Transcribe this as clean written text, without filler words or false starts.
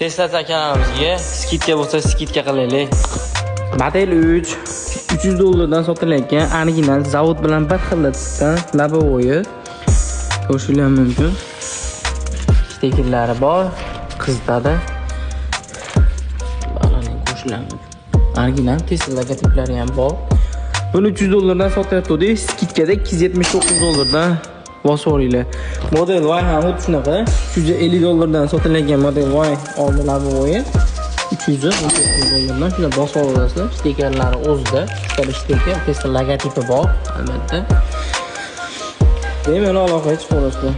Tesla akalarimizga скидка bo'lsa, скидка qilaylik. Model 3 300 dollardan sotilayotgan original, zavod bilan bir xil tipdan лобовой, ko'rishinglar mumkin. Stikerlari bor, qizitadi. Balandlik ko'rishinglar mumkin. Original Tesla logotiplari ham bor. Buni 300 dollardan sotyapti, скидка da 279 dollardan bosib yuboringlar. Model Y ham xuddi shunaqa. 350 dollardan sotilayotgan Model Y oldi лобовой 319 dollardan shuni bosib olasizlar. Stikerlari o'zida, uchtala stiker, Tesla logotipi bor, albatta. Bemalol aloqaga chiqib olasizlar.